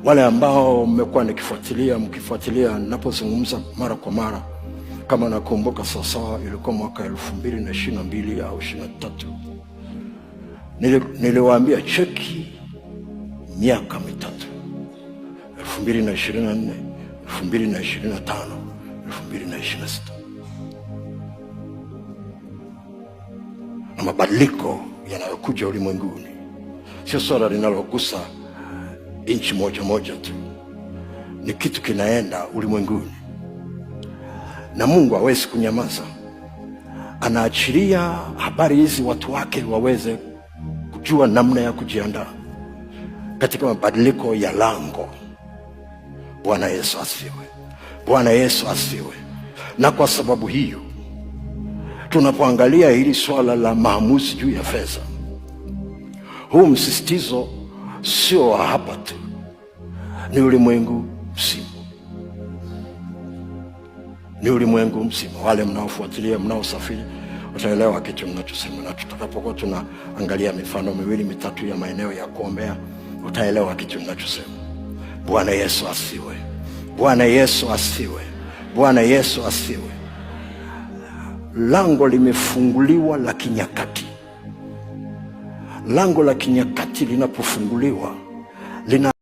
Wale ambao mmekuwa nikifuatilia, mkifuatilia ninapozungumza mara kwa mara, kama nakumbuka sawasawa, ilikuwa mwaka 2022 au 23, niliwaambia cheki miaka mitatu, 2024, 2025, 2026, na mabadiliko yanayokuja ulimwenguni sio swala linalogusa nchi moja moja tu, ni kitu kinaenda ulimwenguni, na Mungu hawezi kunyamaza. Anaachilia habari hizi watu wake waweze kujua namna ya kujiandaa katika mabadiliko ya lango. Bwana Yesu asifiwe! Bwana Yesu asifiwe! Na kwa sababu hiyo tunapoangalia hili swala la maamuzi juu ya fedha, huu msisitizo sio wa hapa tu, ni ulimwengu mzima, ni ulimwengu mzima. Wale mnaofuatilia, mnaosafiri utaelewa kitu mnachosema, na tutakapokuwa tunaangalia mifano miwili mitatu ya maeneo ya kuombea utaelewa kitu mnachosema. Bwana Yesu asiwe, Bwana Yesu asiwe, Bwana Yesu asiwe. Lango limefunguliwa la kinyakati. Lango la kinyakati linapofunguliwa lina